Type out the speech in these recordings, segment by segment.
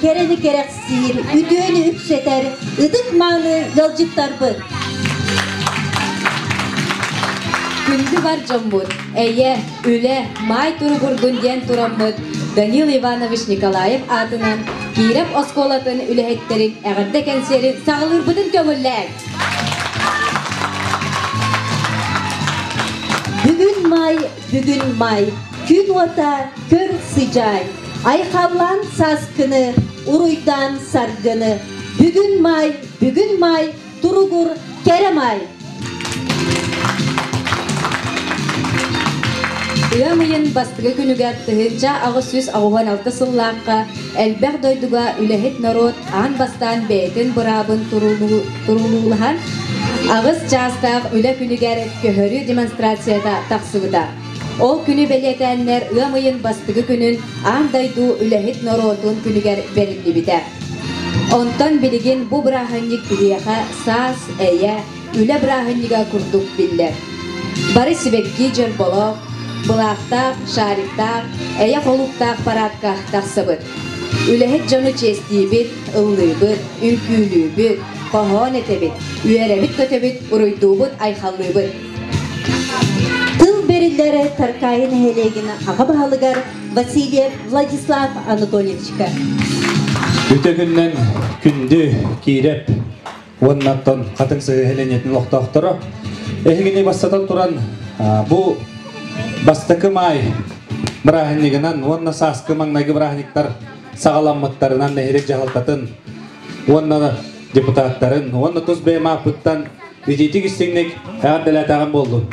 кэрэни кэрэхсиир, үтүөнү үксэтэр ытык-мааны ыалдьыттарбыт! Күндү бар дьоммут, эйэ, үлэ, маай туругурдун диэн тураммыт Данил Иванович Николаев аатынан Киирэп оскуолатын үлэһиттэрин эҕэрдэ кэнсиэрин саҕалыырбытын көҥүллээҥ! Бүгүн маай, бүгүн маай, күн уота көр сыдьаай, айхаллаан сааскыны, уруйдаан саргыны. Бүгүн маай, бүгүн маай, туругур кэрэ маай! Ыам ыйын бастакы күнүгэр 1886 сыллаахха элбэх дойдуга үлэһит норуот аан бастаан бэйэтин быраабын туруулаһан аҕыс чаастаах үлэ күнүгэр көһөрүү демонстрацията тахсыбыта. Ол күнү бэлиэтээннэр ыам ыйын бастакы күнүн аан дойду үлэһит норуотун күнүгэр бэриллибитэ. Онтон билигин бу бырааһынньык биһиэхэ саас, эйэ, үлэ бырааһынньыга курдук биллэр. Бары сибэкки дьорболоох, былаахтаах, шариктаах, эйэ холууптаах параадка тахсабыт. Үлэһит дьону чиэстиибит, ыллыыбыт, үҥкүүлүүбүт, хоһоон этэбит, үөрэбит-көтөбүт, уруйдуубут, айхаллыыбыт. Тыл бэриллэр Таркаайы нэһилиэгин аҕа баһылыгар Васильев Владислав Анатольевичка. Үтө күннэн күндү киирэп уоннаттан хатыҥ сыһыы нэһилиэнньэтин олохтоохторо эһигини бастатан туран бу бастакы маай бырааһынньыгынан уонна сааскы маҥнайгы бырааһынньыктар саҕаламмыттарынан нэһилиэк дьаһалтатын уонна депутаттарын уонна тус бэйэм ааппыттан итиитик истиҥник эҕэрдэлээтэҕим буоллун.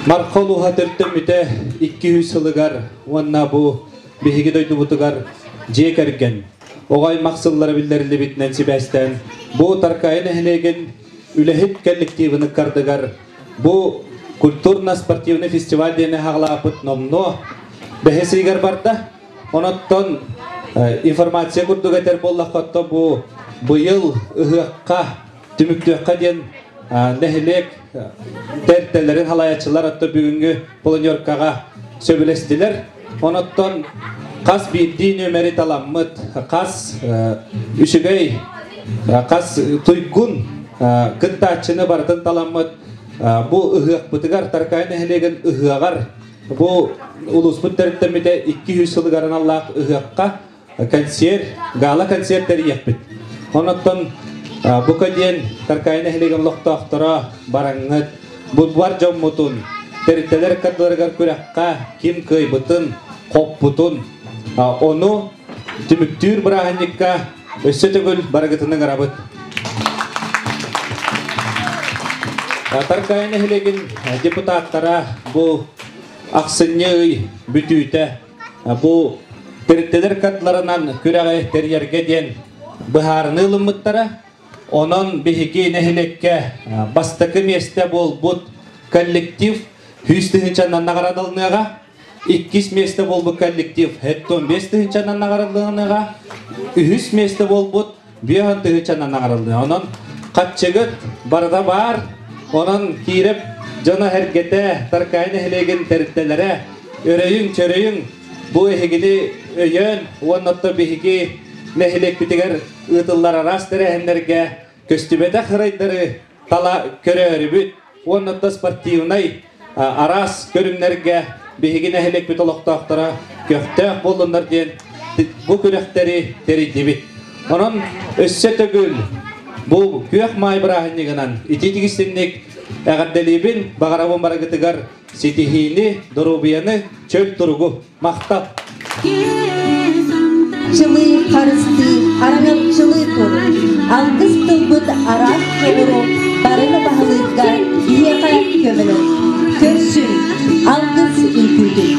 Марха улууһа төрүттэммитэ 200 сылыгар уонна бу биһиги дойдубутугар дьиэ кэргэн, оҕо аймах сыллара биллэриллибитинэн сибээстээн бу Таркаайы нэһилиэгин үлэһит коллективын ыккардыгар бу культурно-спортивный фестиваль диэни хаҕалааппыт номнуо бэһис ыйыгар барда. Оноттон информация курдук этэр буоллахха, бу быйыл ыһыахха түмүктүөххэ диэн нэһилиэк тэрилтэлэрин халайааччылар отто бүгүҥҥү планеркаҕа сөбүлэстилэр. Оноттон хас биирдии нүөмэри таламмыт, хас үчүгэй, хас туйгун кыттааччыны барытын таламмыт бу ыһыахпытыгар Таркаай нэһилиэгин ыһыаҕар бу улууспут төрүттэммитэ 200 сылыгар аналлаах ыһыахха концерт, гала-концерт тэрийиэхпит. Онон бука диэн Таркаайы нэһилиэгин олохтоохторо бараҥҥыт, бу бар дьоммутун, тэрилтэлэр кардыларыгар күрэххэ ким кыайбытын, хоппутун, ону түмүктүүр бырааһынньыкка өссө төгүл барыгытын ыҥырабыт. Таркаайы нэһилиэгин депутаттара бу ахсынньы ый бүтүүтэ Бу тэрилтэлэр кадларынан күрэҕи тэрийэргэ диэн быһаарыныы ылыммыттара. Онон биһиги нэһилиэккэ бастакы миэстэ буолбут коллектив 100 тыһыынчанан наҕараадаланыаҕа. Иккис миэстэ буолбут коллектив 75 тыһыынчанан наҕараадаланыаҕа. Үһүс миэстэ буолбут 50 тыһыынчанан наҕараадаланыаҕа. Онон хаччыгыт барыта баар. Онон киирэп дьоно-сэргэтэ, Таркаайы нэһилиэгин тэрилтэлэрэ Өрөйүҥ, чөрөйүҥ, бу эһигини өйөөн уонна оттон биһиги нэһилиэкпитигэр ыытыллар араас тэрээһиннэргэ көстүбэтэх ырайдары тала көрөөрүбүт уонна оттон спортивнай араас көрүҥнэргэ биһиги нэһилиэкпит олохтоохторо көхтөөх буоллуннар диэн бу күрэхтэри тэрийдибит. Онон өссө төгүл бу күөх маай бырааһынньыгынан итии-тигистинник эҕэрдэлиибин, баҕарабын барыгытыгар Ситиһиини, доруобуйаны, чөл туругу! Махтал! Чылыы харыстыы, араҥаччылыы тур. Алгыс тылбыт араас дьоҕуру барыны баһылыырга биһиэхэ көмөлөс. Көрсүҥ, алгыс үҥкүүтүн.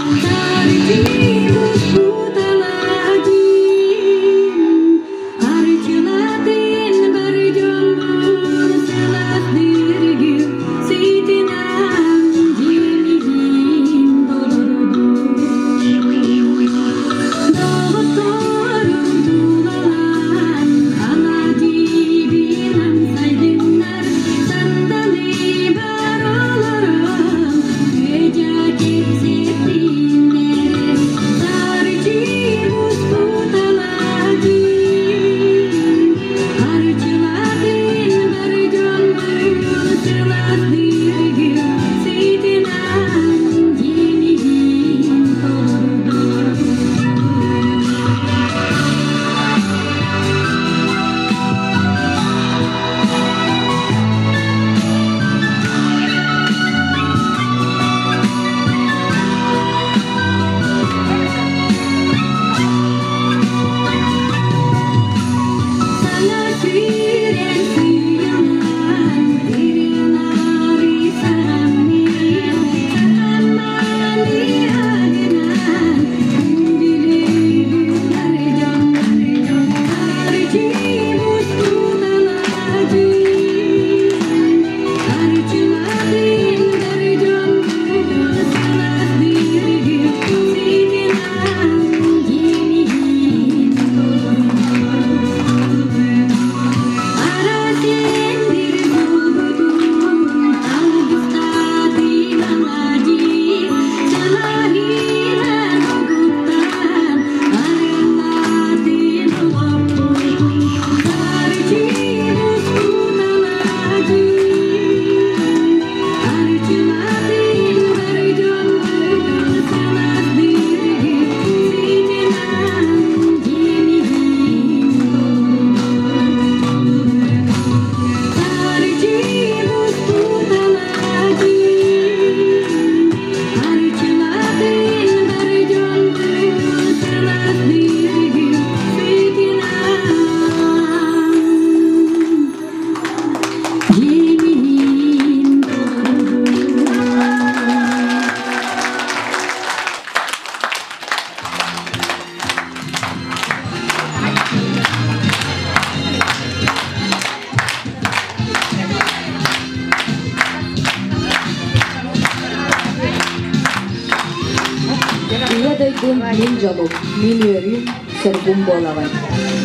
дойдум мин дьолум, мин үөрүүм, соргум буолаҕын.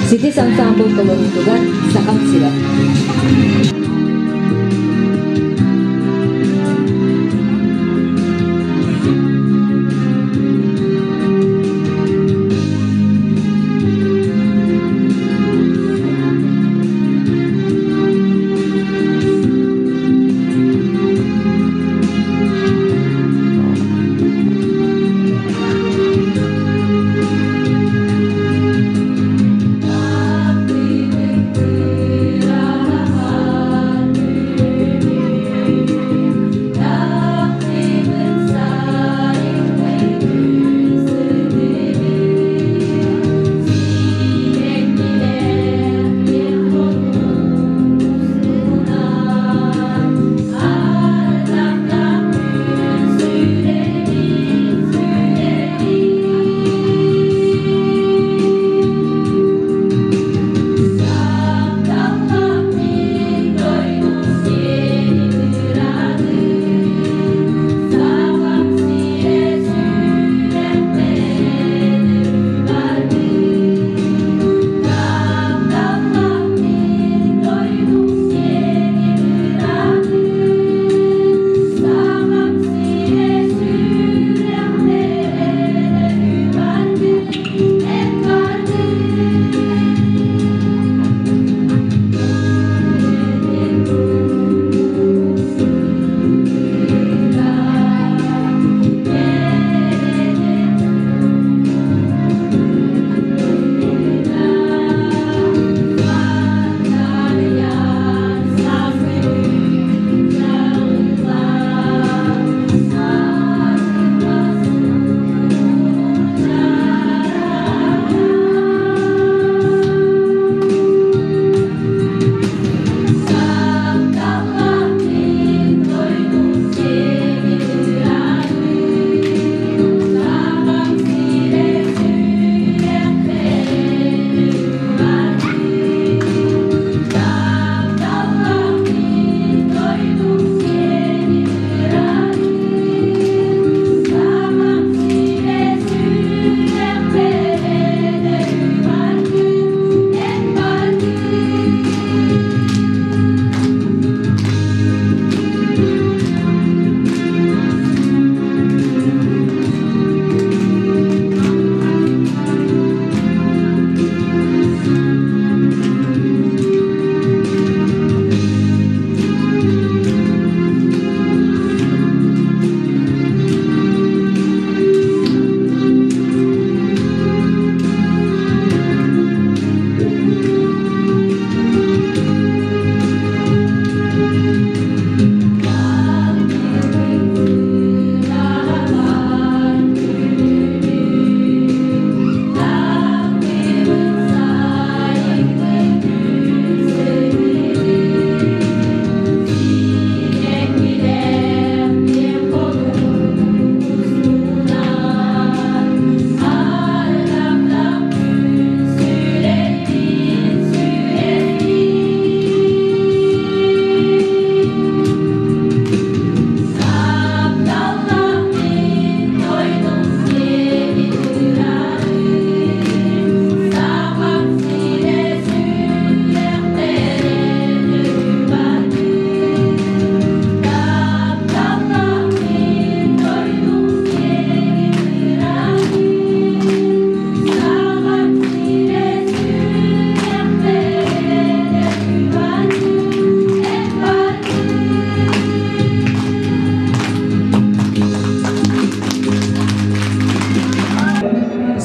Ситис ансаамбыл толоруутугар Сахам сирэ.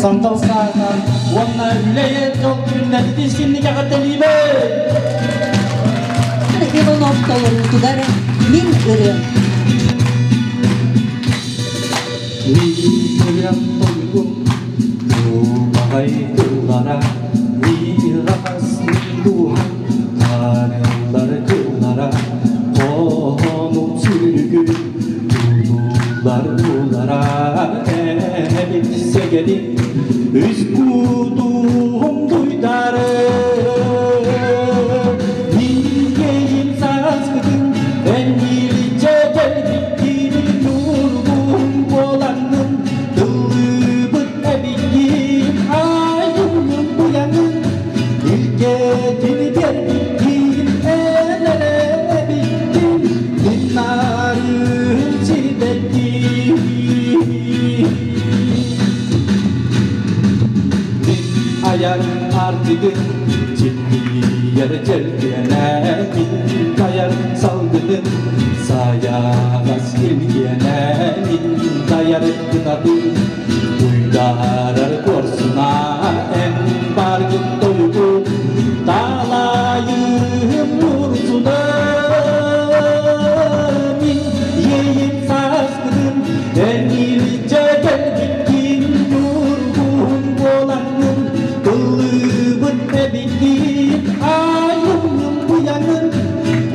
Сандал саатан уонна үлэйэ дьол күннэрити синнигэ кытылыбы. Иванов толоруутугар Мин ырыам. Мин ырыам тойугум, тулаҕай тыллара, миирахас мин дууһам, арыллар кыллара, хоһоонум сүрүгүн, тутуллар уулара, эбит сэгэри, үс кутуум дуйдары. Миигейим сааскытын, эн мииличчэ кэлбиккини нургун буоланнын, тыллыбыт Чалчыгын Чилбийэр чэлгиэнэ Мин тайар салгыным Сайаҕас илгиэнэ Мин тайар кынатым Уйдарар куорсуна Эн баргын тойугун Талайым урсуна Мин иэйим сааскытын Эн илдьэ кэлбиккин Ньургуһун буолаҥҥын Тыллыыбыт эбиккин Айымньым быйаҥын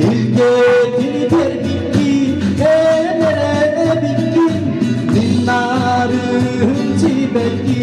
Илгэтин биэрбиккин Эн эрэ эбиккин Мин нарыым сибэккин.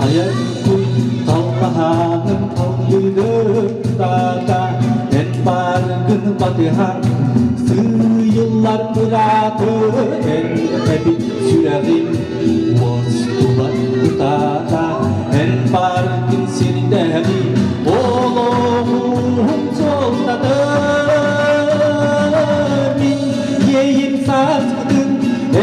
Айар-куй таллаһааным аллыгыттата эн баргын батыһан сыыйыллар ырааты эн эбит сүрэҕим уостубат кутаата эн баргын сирдэҕи олоҕум суолтата мин иэйим сааскытын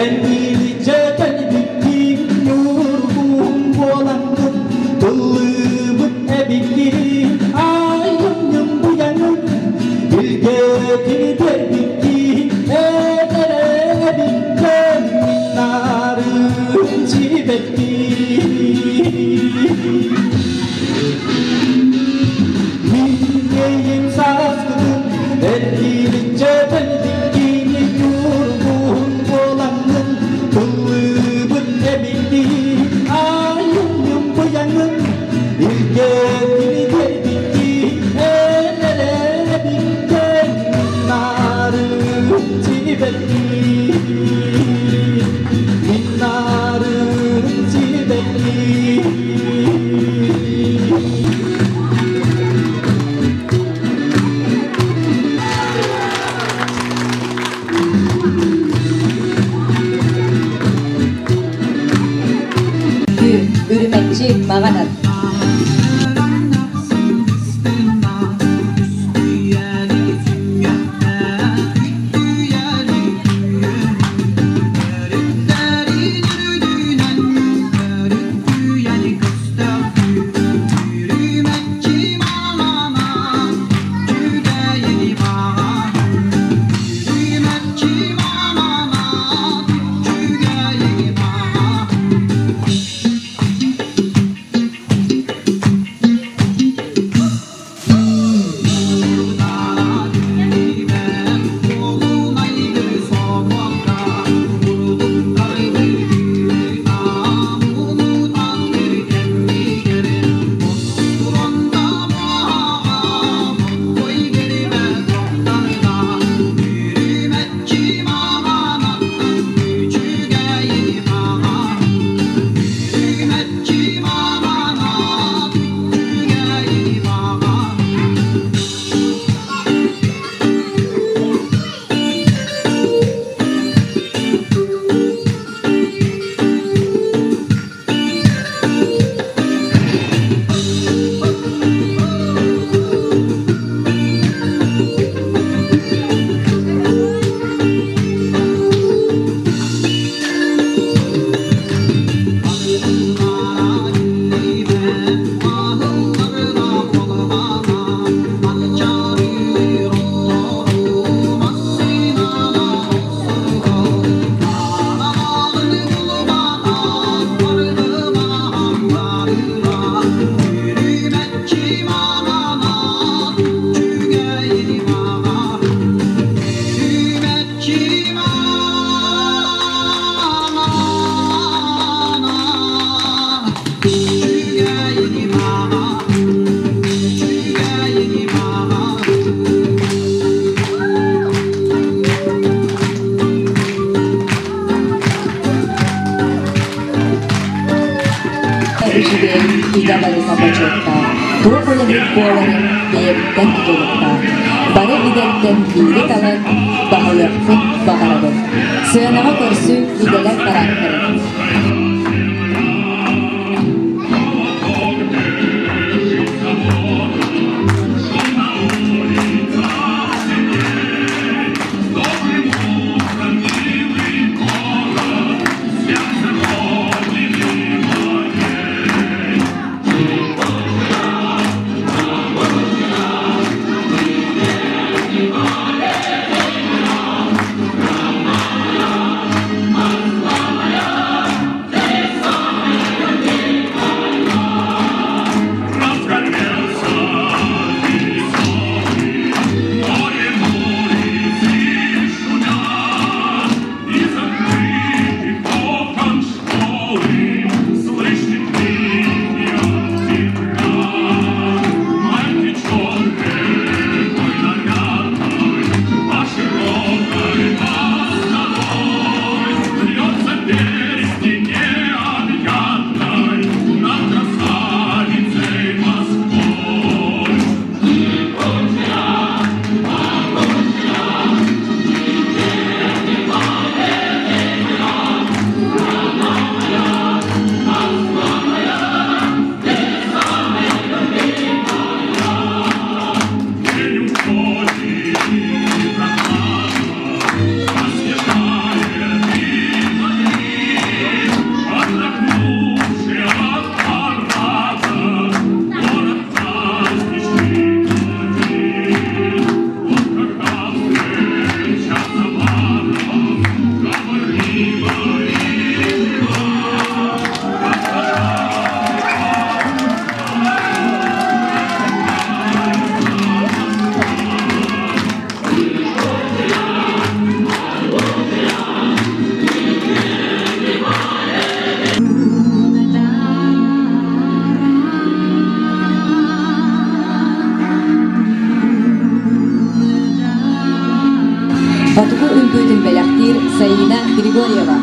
эн илдьэ кэлбиккин ньургуһун буолаҥҥын тыллыыбыт эбиккин айымньым быйаҥын илгэтин биэрбиккин эн эрэ эбиккин мин нарын сибэккин. Мин иэйим сааскытын эн илдьэ кэлбиккин ньургуһун буолаҥҥын тыллыыбыт эбиккин айымньым быйаҥын илгэтин биэрбиккин эн эрэ эбиккин мин нарын сибэккин мин нарын сибэккин. Үрүмэччи маҕан ат. бэйэбит идэ барыта бочуоттаах, туох үлэһит буоларым бэйэбиттэн тутулуктаах. Бары идэттэн биири талан, баһылыахпын баҕарабын. Сыанаҕа көрсүҥ идэлэр парааттарын. Хотугу үҥкүүтүн бэлэхтиир Саина Григорьева.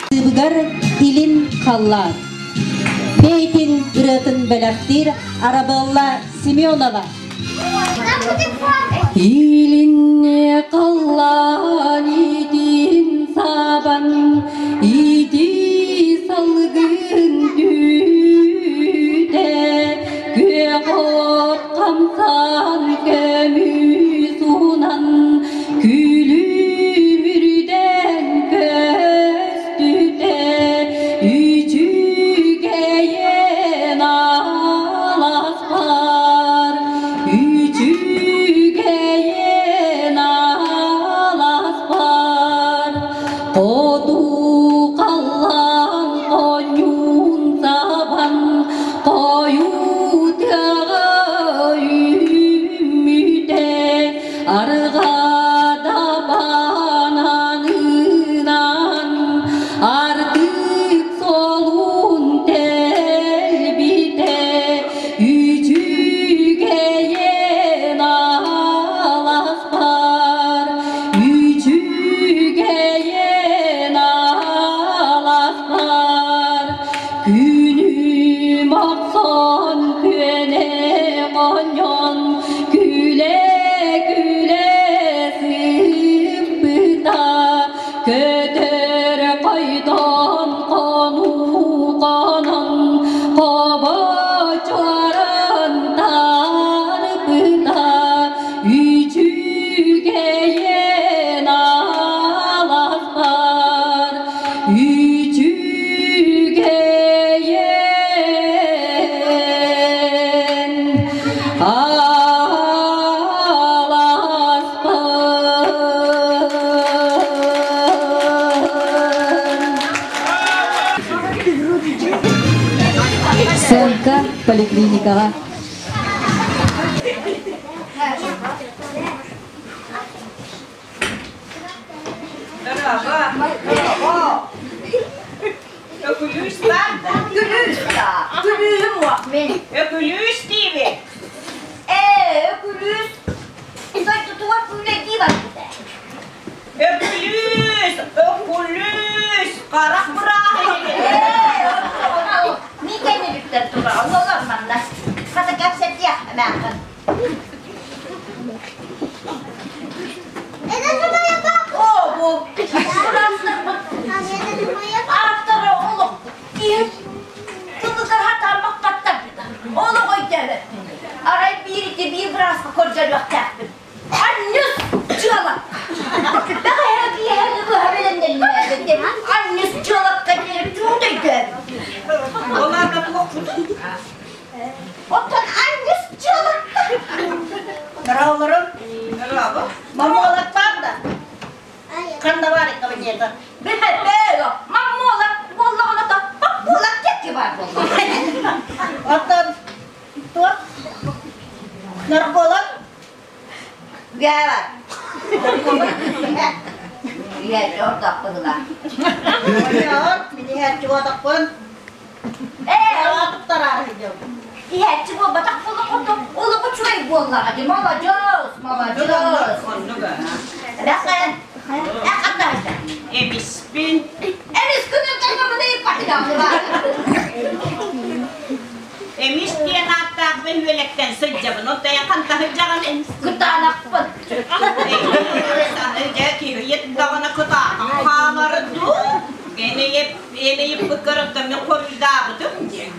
Тыыбыгар илин халлаан. Бэйтин ырыатын бэлэхтиир Арабелла Семенова. Илинне халлаан итин сабан, ити салгын түүтэ, күөх от хамсан көмүс уунан, күлүмүрдэн көстүтэ, үчүгэйин аласпар, үчүгэйин аласпар, хоту халлаан хонньуун сабан, хойутаҕа үүммүтэ, арҕаада бананынан артык солун тэлбитэ, үчүгэйин аласпар, үчүгэйин аласпар, күнүм охсон күөнэ оонньоон, күлэ-күлэ сыппыта, көтөр хойдон хонуу хонон, хобочуоран тарпыта, үчүгэйин аласпар, үчүгэйин аласпар. Сценка поликлиникаҕа. Өкүлүүс баар да? Күлүүс да, күлүүһүм уох мин. Өкүлүүс диибин. Ээ, өкүлүүс. Дойдутугар күүлэйдии барбыта. Өкүлүүс, өкүлүүс, харах бырааһа Ээ, ону мин кэннибиттэн тура, онно манна. Хата кэпсэтиэх эмээххин. Оо, бу быраастарбыт ааттара олох киһи тылыгар хатааммаккаттар олох өйдөөбөппүн. Арай биир ити биир бырааска көрдөрүөхтээхпин. Анньыс дьыалакка. Бэҕэһээ киэһэ быһа бэлэмнэннээбит. Анньыс дьыалакка диэн туут өйдөөбүт. Оларга туохпут? Оттон анньыс дьыалакка. Караолорум. Мамолак бар да? Ханна бар кабинета? Билбэппээ, маммуолак буоллаҕына то паппуолак диэки баар буолла. Оттон туох? Нарколог? Үгэбэ. Үгэ ордоқпыгыла. Ойор, миниһээччи буотахпын. Ээ, Туттараары сылдьабын. иһээччи буолбатах буолла олох үчүгэй буоллаҕа дии. Молодец, молодец. Бэхэ, эхаттаһыта. Эмиспин. Эмис күнүн кэлбэммин ыйыппатыгааны бар. Эмис диэн ааттаах бөһүөлэктэн сылдьабын. Оттон ханта сылдьаҕын? Кытаанахпын. Дьэ, киһи даҕаны кытаатан хаалар дуу? Эмийип быккарыттан мен хоруйдаабытым диэн.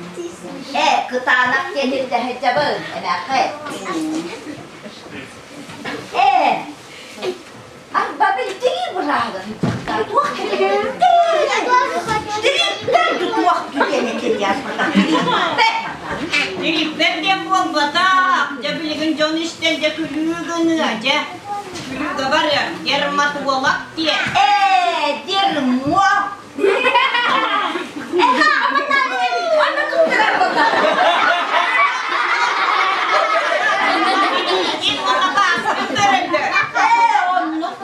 Ээ, кытаанах диэн ирдэһэдьабын, эмээххэ. Ээ, арба билдиги быраагын. Туох Тириттэн туох түгэнэ Тириппэр диэн буолбатах. Дьэ билигин дьон истэн дьэ күлүү гыныа дьэ. Күлүүгэ барыам. Дерматолог диэн. Ээ, дермо. Эха, аны туттарар буолла. Ин уонна бааспын көрөллөр. Ээ, оннук.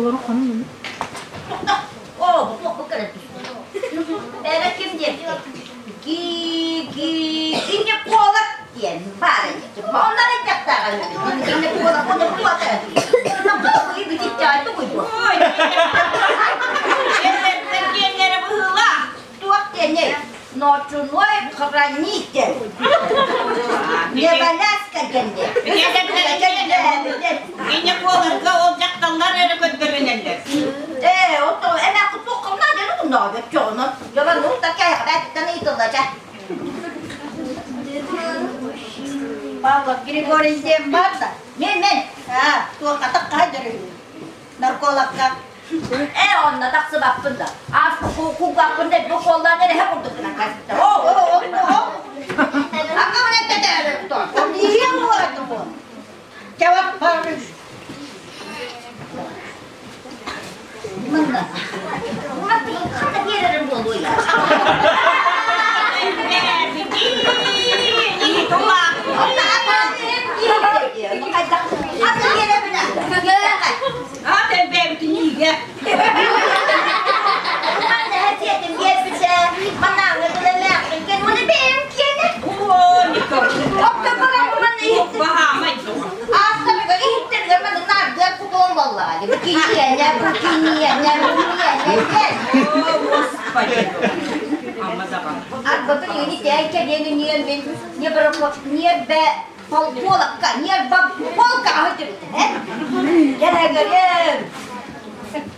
О, туох кэлэн Бэбэ ким диэн? Ги ги гинеколог диэн баар эбит. Оннор эттэхтээҕэ гинеколог оны буолар. Ой, киэннэрэ быһыылаах. Туох диэний? Ночной хранитель. Неболяска кэнде. Гинекологка ол дьахталлар эрэ көрдөрүнэллэр. Ээ, ото эмэ туох наада нууннаабыт дьоно. Дьоно ну такая бэттэн ыйтылла Павлов Григорий диэн бар да. Мен мен. Аа, туоххата хаадыры. Наркологка. Ээ, онно тахсыбаппын да. Аас кугаппын да бу коллаан эрэ курдук гынан каспыта. О, о, о, о. Ака мен тәтәрі тон. Ние буолатын бу. Жавап Павлович. Мында. Хата берерим болуя.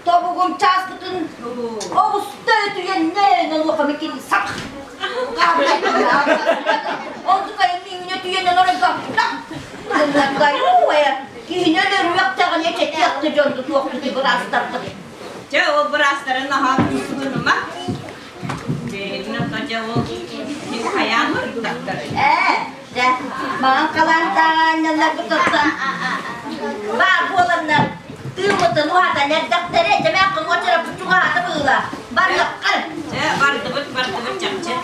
Тобугум часпытын оҕуста өтүйэннэн онуоха микин сак онтукайын миҥҥэ түйэнэн оройго киһинэн өрүөхтэҕине чэтиэхти дьонду туохтути быраастарбыт. Чэ, ол быраастарын наһаа күүскүнүмэ. Бэйэтинэн тажа ол мин хайаан барыттахтар. Ээ, дьэ, маҥан халаантааҕаанньаллар бутаттан баар буоланнар тыыммытын уһатан эрдэхтэрэ дьэмээххин уочараппыт чугаһаата быыла барыаххар. Чэ, бардыбыт, бардыбыт чахчы.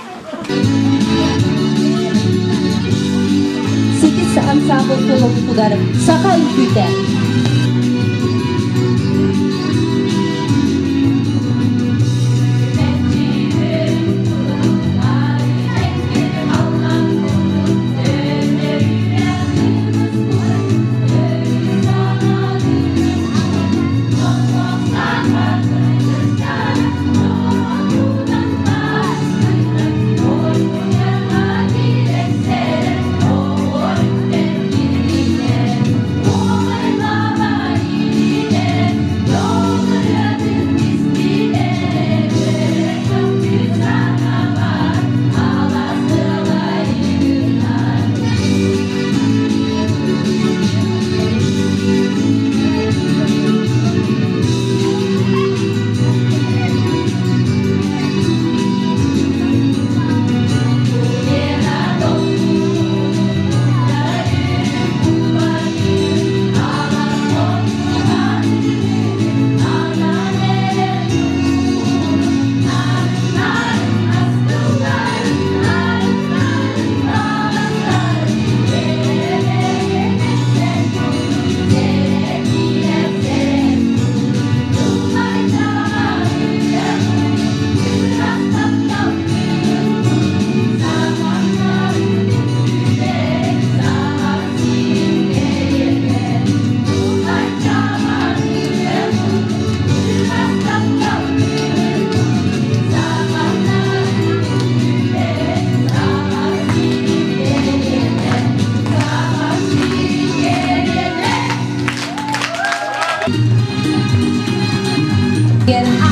Ситис ансамбл толорутугар саха үҥкүүтэ.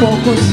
Фокус.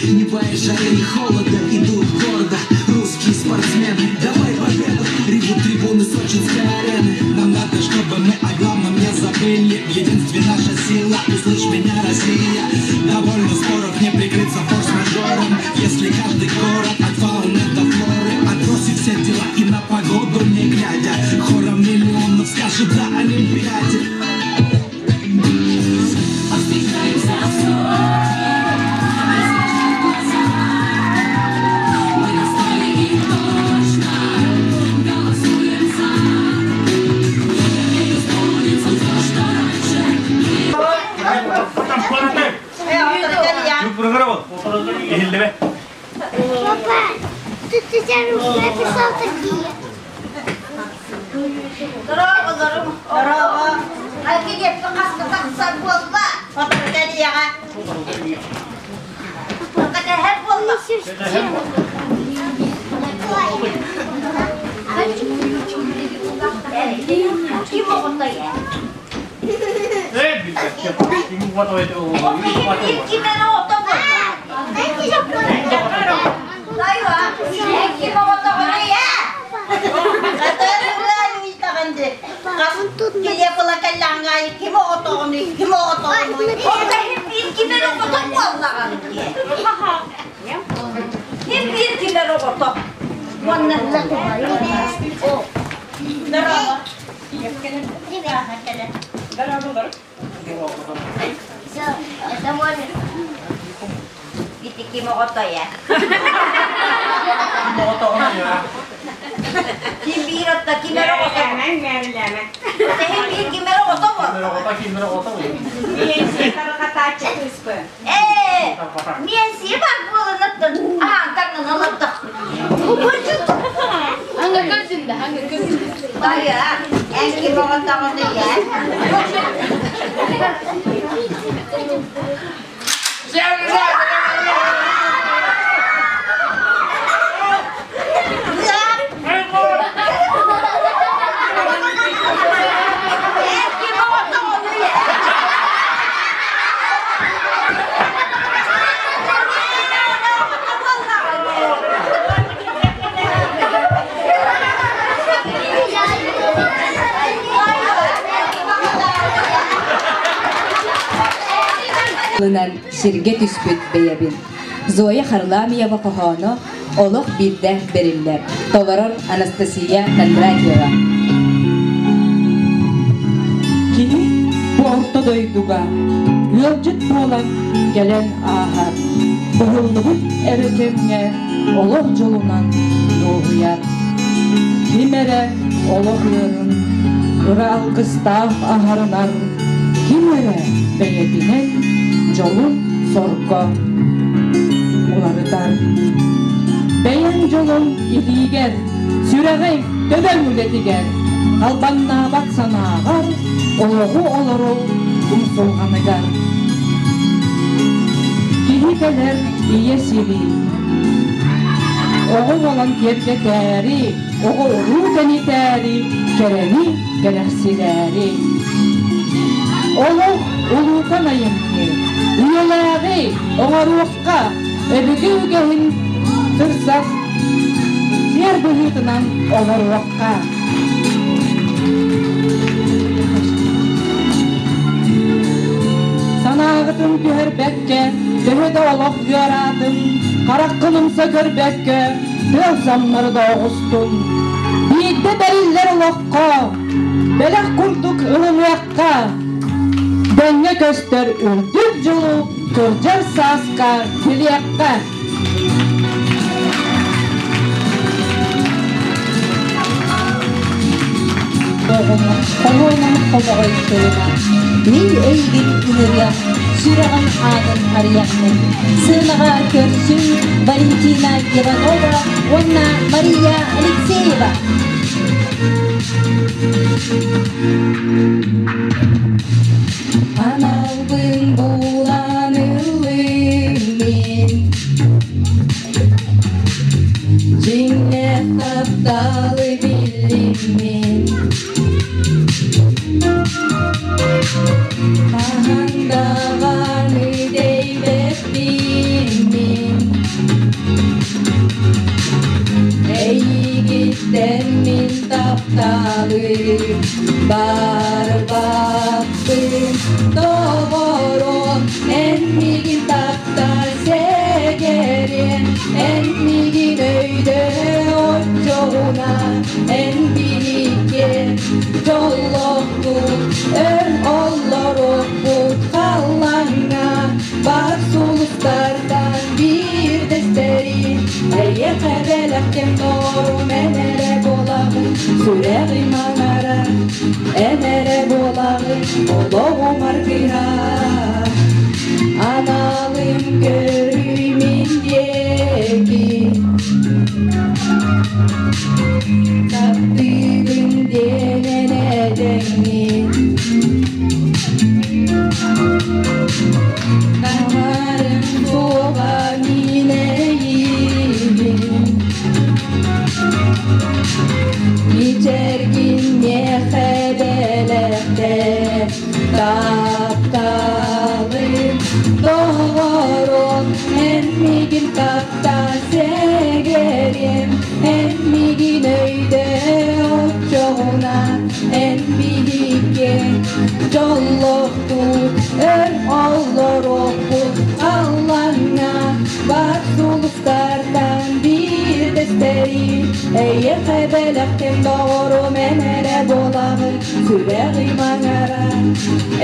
Не боясь жары и холода, идут гордо русские спортсмены. Давай победу, ревут трибуны сочинской арены. Нам надо, чтобы мы о главном не забыли. В единстве наша сила, услышь меня, Россия. Довольно споров, не прикрыться форс-мажором. Если каждый город от фауны до флоры отбросит все дела и на погоду не глядя, хором миллионов скажет «да» Олимпиаде. Встречаемся в Сочи, расскажи глаза. Мы на столе и точно голосуем за. Я верю, сбудется то, что раньше Папа, тут ты написал такие. Здорово, здорово. А где тахсар буолла? Отору кэлиэҕэ. Кэтэһэр буолла. Ким оҕотой ээ? Ким эрэ оҕото буолла? Тайва, ким оҕотоҕунуй ээ? Ким оҕотоҕунуй, ким оҕотоҕунуй? Ким эрэ оҕото буоллаҕын дии. Ким биир ким эрэ оҕото. Уонна Здорово. Это мой. Ити ким оҕото ээ? Ким биир отто ким эрэ оҕото? Тэһин биир ким эрэ оҕото Ээ, миэнсийэ бар буолан аһаан таҥнан олордох. Аңга көрсүндэ, аңга көрсүндэ. Тайа, эн ким оҕотоҕунуй ээ? Эн ким оҕотоҕунуй ээ? Ылынан сиргэ түспүт бэйэбин. Зоя Харламиева хоһооно олох биирдэ бэриллэр. Толорор Анастасия Кондратьева. Кини бу орто дойдуга ыалдьыт буолан кэлэн ааһар, быһыллыбыт эрэ кэмҥэ олох дьолунан дуоһуйар. Ким эрэ олох ыарын, ыра алгыстаах аһарынан, ким эрэ бэйэтинэн дьолун сорго уларытар. Бэйэҥ дьолуҥ илиигэр, сүрэҕиҥ төбөҥ үлэтигэр, халбаҥнаабат санааҕар, олоҕу олоруу умсулҕаныгар. Киһи кэлэр ийэ сири, оҕо буолан киэргэтээри, оҕо уруу тэнитээри, кэрэни кэрэхсилээри. Олох улуукан айымньы, үйэлээҕи оҥоруохха өбүгэ үгэһин сырсах сиэр быһыытынан олоруохха. Санааҕытын түһэрбэккэ, төһө да олох ыараатын, хараххын умса көрбөккө, тыал самнары да оҕустун. Биирдэ бэриллэр олоххо, бэлэх курдук ылыныахха, дэҥҥэ көстөр үрдүк дьолу кырдьар сааска билиэххэ. Хоһоонун хомоҕой тылынан Мин эйигин ыҥырыам, сүрэҕим аанын арыйаммын. Сыанаҕа көрсүҥ Валентина Иванова уонна Мария Алексеева. Аналбын булан ыллым мин Дьиҥнээх тапталы биллим мин Хаһан даҕаны дэйбэппин мин. Эйигиттэн мин тапталым барбаппын Доҕорум, эн миигин таптаа сэгэрин, эн миигин өйдөө оччоҕуна, эн биһикки дьоллоохпут, өр олоруохпут халлааҥҥа бар сулустартан биирдэстэри эйиэхэ бэлэхтим доҕорум эн эрэ буолаҕын сүрэҕим аҥара эн эрэ буолаҕын олоҕум аргыһа аналым көрүй мин диэки таптыыбын диэн эн этэҥҥин Тамарым суоҕа мин эйиигин Мичэргин миэхэ бэлэхтээ тапталым доҕорум эн миигин таптаа сэгэрим эн миигин өйдөө оччоҕуна эн биһикки дьоллоохтук өр олоруохпут аллаҥҥа бар сулустартан биирдэстэри эйиэхэ бэлэхтим доҕорум эн эрэ буолаҕын сүрэҕим аҥара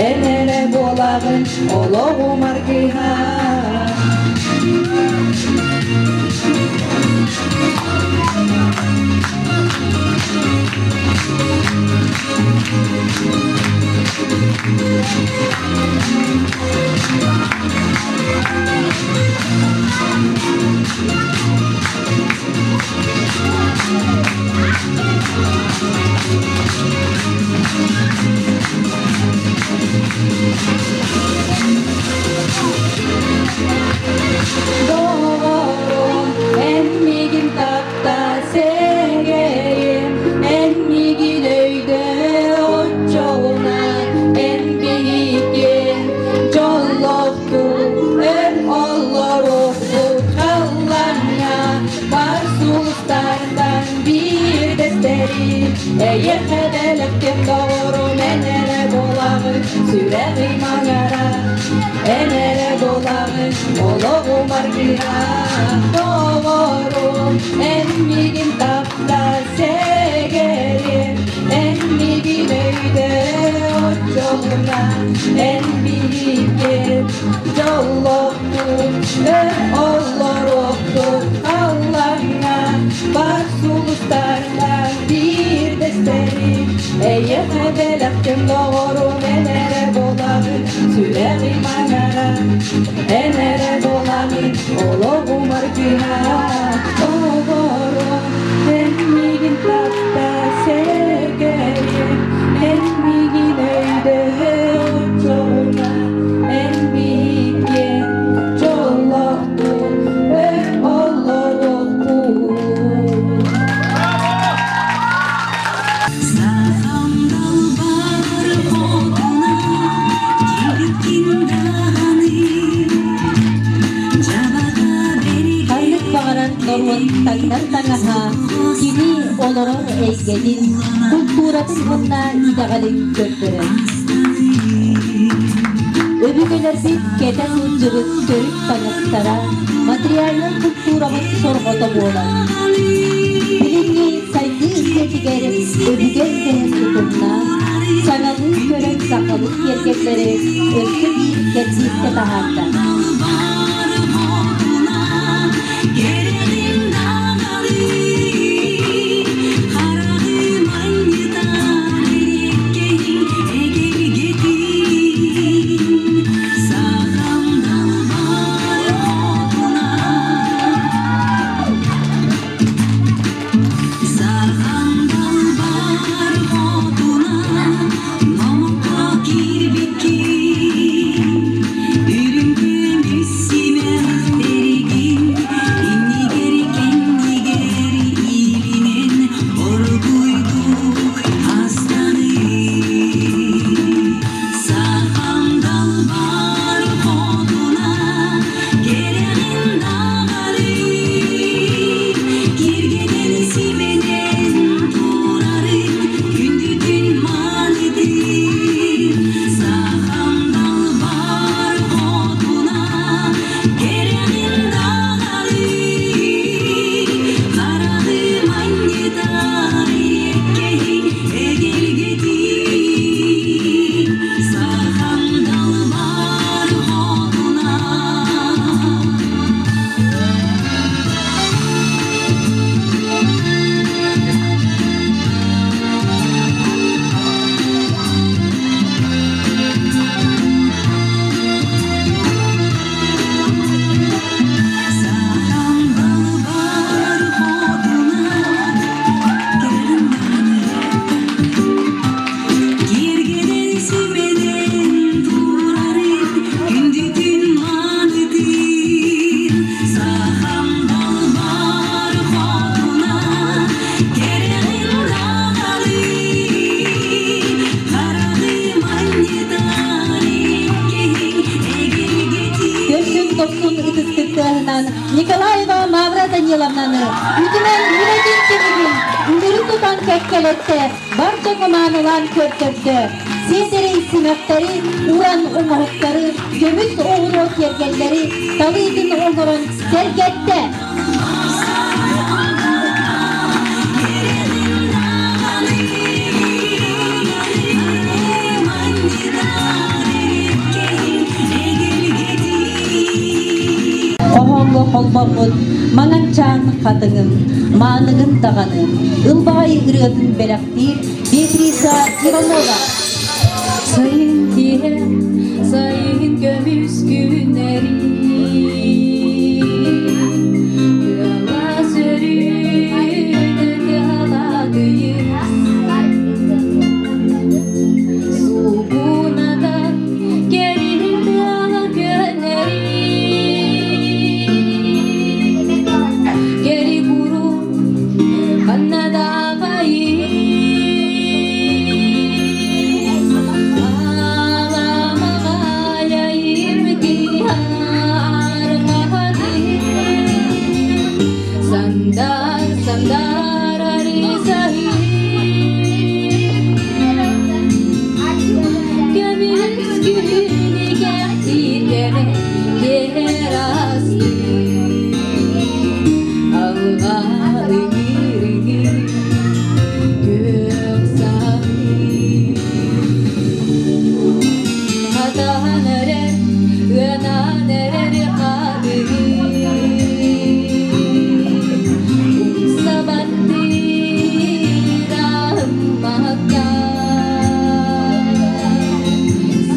эн эрэ буолаҕын олоҕум аргыһа Доҕорум, эн миигин таптаа сэгэрим, эн миигин өйдөө оччоҕуна, эн биһикки дьоллоохтук өр олоруохпут халлааҥҥа бар сулустартан биирдэстэри эйиэхэ бэлэхтим доҕорум эн эрэ буолаҕын сүрэҕим аҥара эн эрэ буолаҕын олоҕум аргыһа доҕорум эн миигин таптаа сэгэрим эн миигин өйдөө оччоҕуна эн биһикки дьоллоохтук өр олоруохпут халлааҥҥа бар сулустартан биирдэстэри эйиэхэ бэлэхтим доҕорум эн эрэ буолаҕын сүрэҕим аҥара эн эрэ буолаҕын олоҕум аргыһа доҕорум эн миигин таптаа сэгэрим эн миигин өйдөө оччоҕуна эн биһикки дьоллоохтук өр олоруохпут Сахам далбар хотуна, дьиҥкин даҕаны, дьабаҕа Ханнык баҕарар норуот таҥнар таҥаһа кини олорор эйгэтин, култууратын уонна итэҕэлин көрдөрөр. Өбүгэлэрбит кэтэ сылдьыбыт төрүт таҥастара материальнай култуурабыт сорҕото буолар. Билиҥҥи сайдыы үйэтигэр өбүгэ үгэһин утумнаан, саҥалыы көрөн сахалыы киэргэллэри өссө биир кэрдиискэ таһаарда. Далбар хотуна, кэрэлин даҕаны, хараҕы манньытар эриэккэйиҥ эгэлгэтин. Сахам далбар хотуна, Сахам далбар хотуна, номоххо киирбиккин, үрүҥ көмүс симэхтэригин. Тутан кэккэлэттэ, бар дьоҥҥо маанылаан көрдөрдө. Сиэдэрэй симэхтэри, уран оҥоһуктары, көмүс оҕуруо киэргэллэри талыытын оҥорон сэргэттэ. Хоһооҥҥо холбоммут маҥанчаан хатыҥым, мааныгын даҕаны, ылбаҕай ырыатын бэлэхтиир Беатриса Иванова. Сайын киэһэ, сайын көмүс күннэри Тыала сөрүүн кыһалаатыйыс Суугуната кэрин тыала көннөри Кэри куру ханна да Сандар, сандар, Көмүс күнүгэр тиэрэ керасты Алға ыгырыгы күөх саһыы Хатаан эрэр, ыанаан эрэр хатыгы Умса баттыыр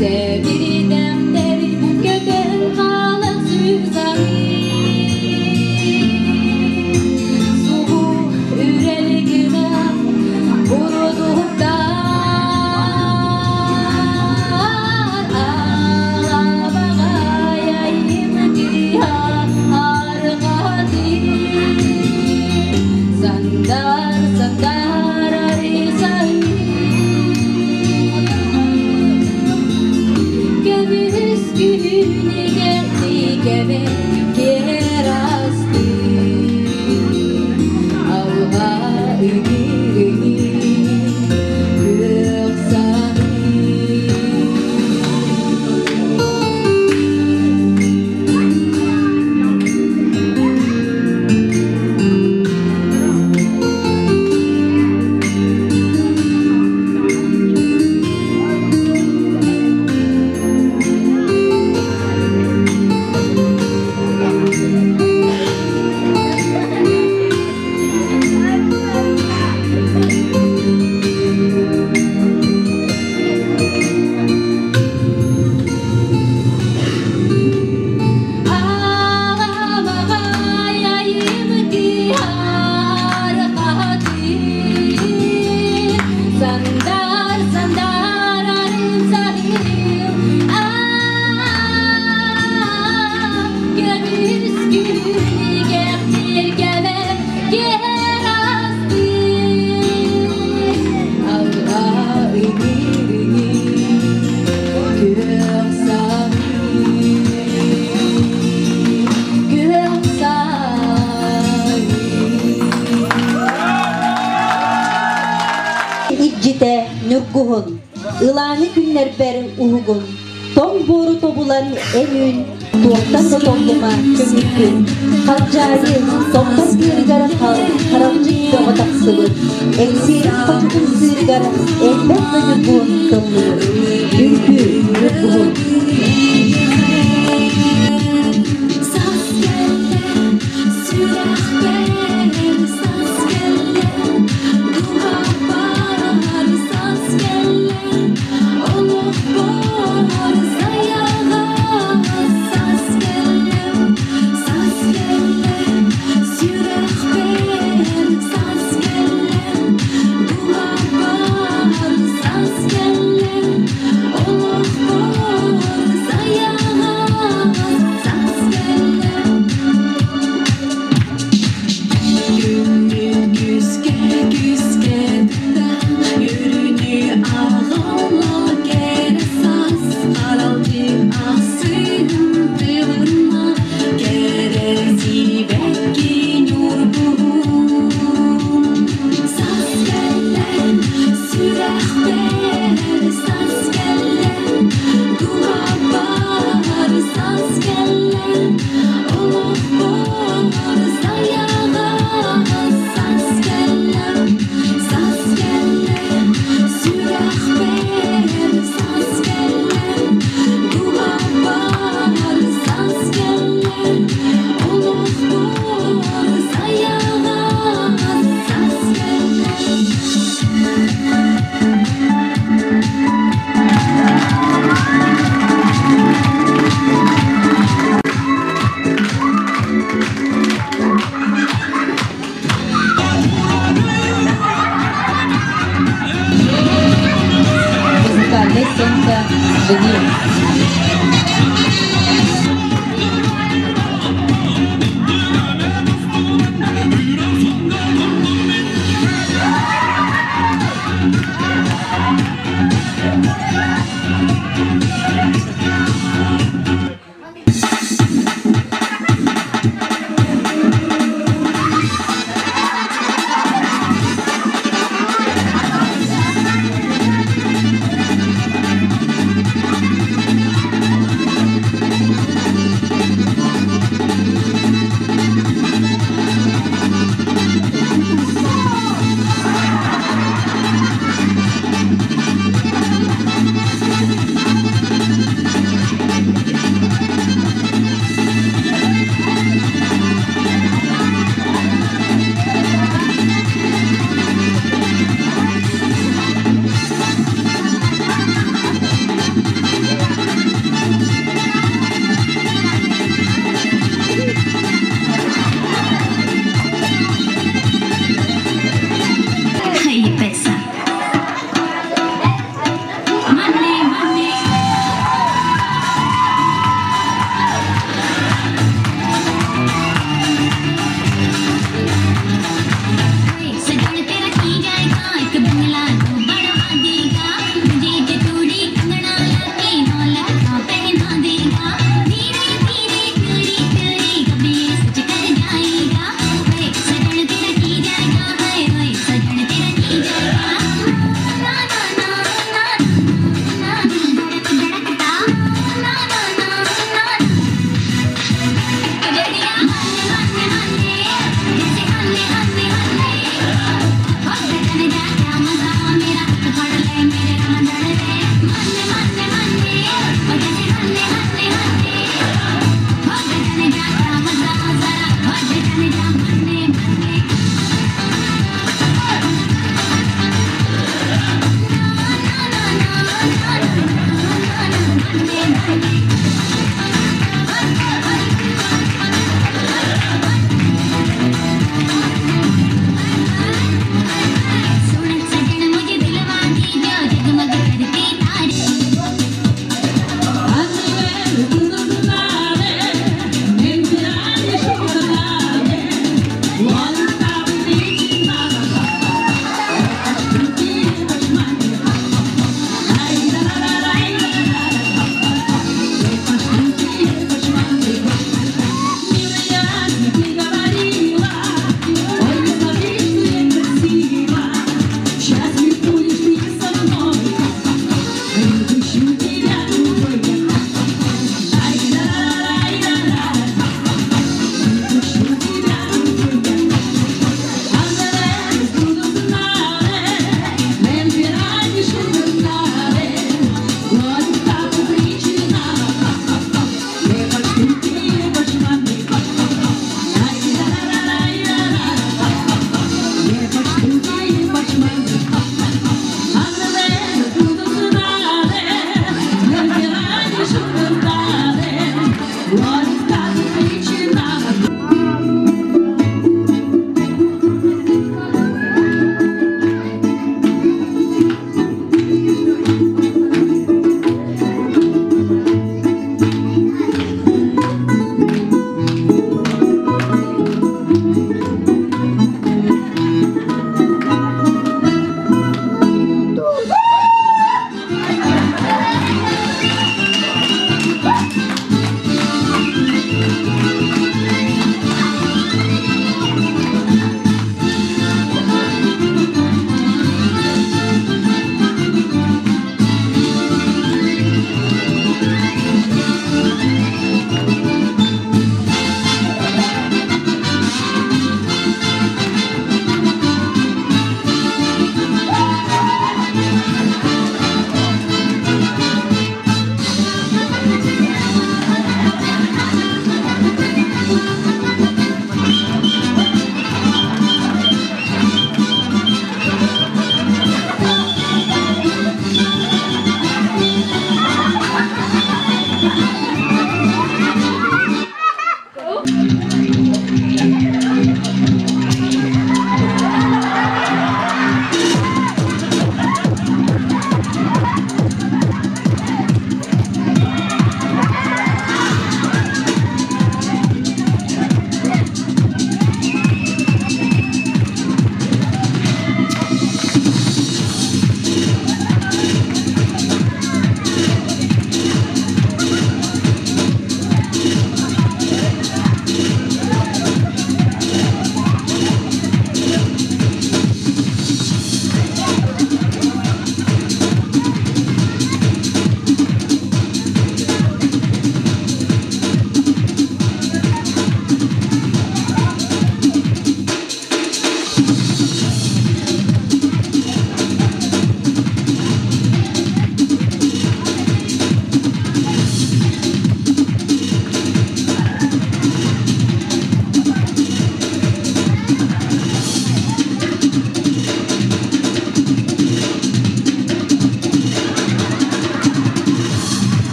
Сэбирдэхтэр көтөн хаалан сүүсаһыы Субу үрэл гына бурдуктар Алабаҕайайым киһа арҕатыы Сандар, сандар арысаһыы Көмүс күнүгэр тикэбэ керасты Алға ыгырыгы күөх саһыы Сандар, сандар, арымсахил, Көмүс күнүгэр тиргэбэр керасты Алға ыгырыгы күөх саһыы күөх саһыы Иччитэ Ньургуһун, ылааҥы күннэрбэр уһугун, тоҥ буору тобулан эн үүн, туохтан да толлума көҥүлгүн. Халдьаайы, томтор тыырыгар харалдьык бөҕө тахсыбыт, Эҥсиэрин хочотун сыырыгар элбэх да ньургуһун тыллыбыт. Үҥкүү, ньургуһун. Саас кэллэ, сүрэхпэр саас кэллэ, дууһабар саас кэллэ, олохпор сайаҕас саас кэллэ, саас кэллэ, сүрэхпэр саас кэллэ, дууһабар саас кэллэ, олохпор сайаҕас.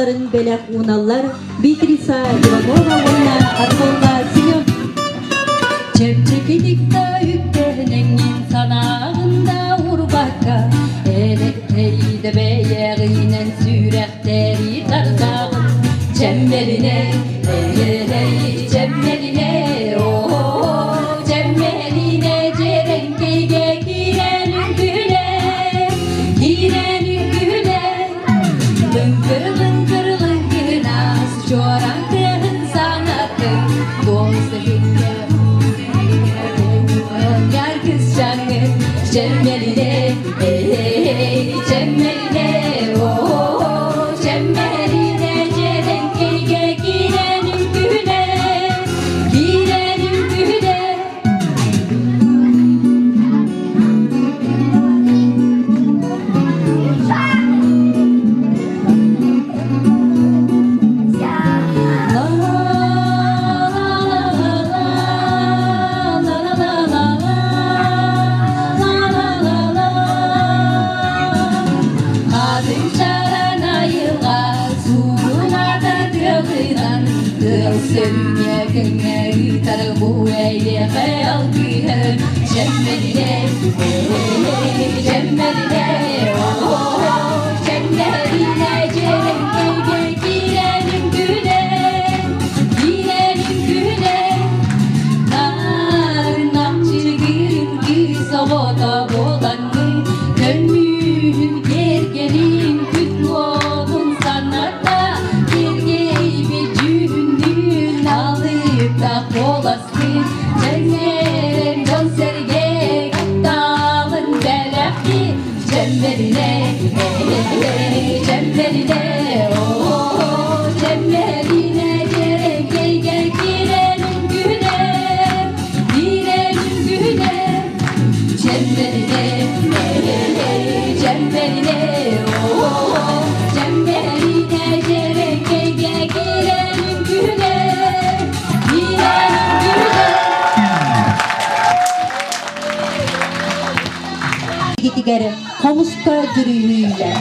ырыаларын бэлэх ууналлар Беатриса Иванова уонна Аргонга Семен. Чэпчэкитик да үктэнэҥҥин санааҕын да урбакка, элэккэйдэ бэйэҕинэн сүрэхтэри тардаҕын. Чэммэлинэ, эй, чэммэлинэ, оо, чэммэлинэ дьэрэҥкэйгэ киирэн үҥкүүлэ, киирэн үҥкүүлэ. Лыҥкыр, лыҥкыр, лыҥкынас, чуораҥ тыаһын санатын, туос иһиккэ кысчаҥҥын, чэммэлинэ, эй, чэммэлинэ, оо, чэммэлинэ дьэрэҥкэйгэ киирэн үҥкүүлэ, киирэн үҥкүүлэ. Гитигэр хомуска дьүрүһүйүүлэр.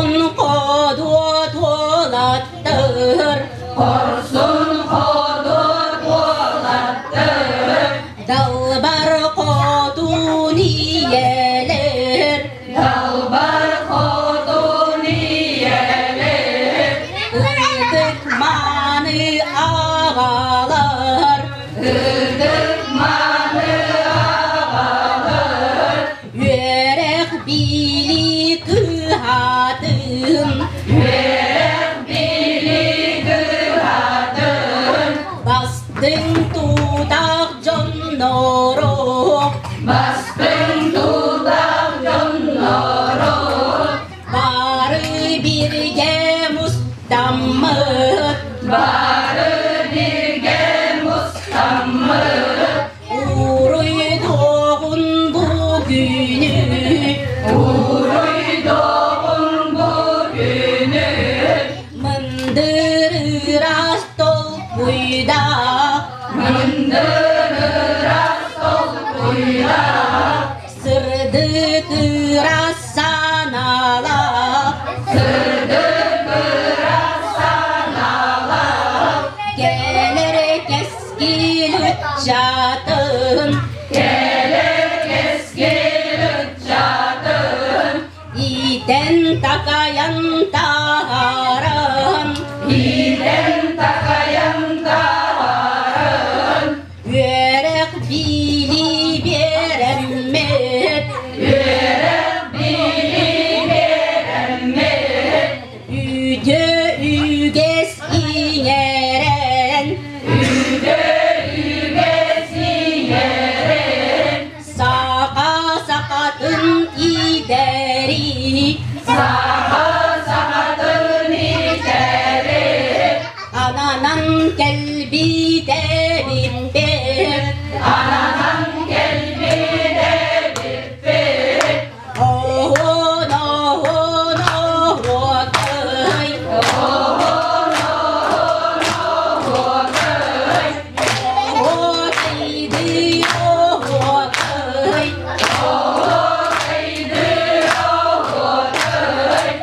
Хорсун ходуот уолаттар, Хорсун ходуот уолаттар, Далбар хотун ийэлэр, Далбар хотун ийэлэр, Ытык мааны аҕалар, Ытык мааны аҕалар, Үөрэх билии кыһатын, Үөрэх билии кыһатын, Бастыҥ тутаах дьонноро, Бастыҥ тутаах дьонноро, Бары бииргэ мустаммыт, Бары бииргэ мустаммыт, Уруйдуоҕун бу күнү, Уруйдуоҕун бу күнү, Мындыр ыраас толкуйдаах, Мындыр ыраас толкуйдаах, Сырдык ыраас санаалаах, Сырдык ыраас санаалаах, Кэлэр кэскил ыччатын, Кэлэр кэскил ыччатын, Иитэн такайан таһааран, Иитэн такайан таһааран, Үөрэх билии биэрэммит, Үөрэх билии биэрэммит, Үтүө үгэс иҥэрэн, Үтүө үгэс иҥэрэн, Саха сахатын иитэри, Саха сахатын иитэри, Ананан кэлбит эбиппит, Ананан кэлбит эбиппит, Оһон, оһон, оһуокай, Оһон, оһон, оһуокай, Оһуокайдыы оһуокай, Оһуокайдыы оһуокай,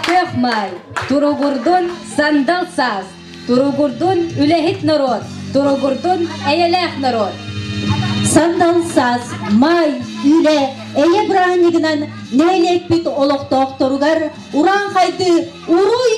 Күөх Маай, туругурдун сандал саас, туругурдун үлэһит норуот, туругурдун эйэлээх норуот. Сандал саас, маай, үлэ, эйэ бырааһынньыгынан нэһилиэкпит олохтоохторугар урааҥхайдыы уруй!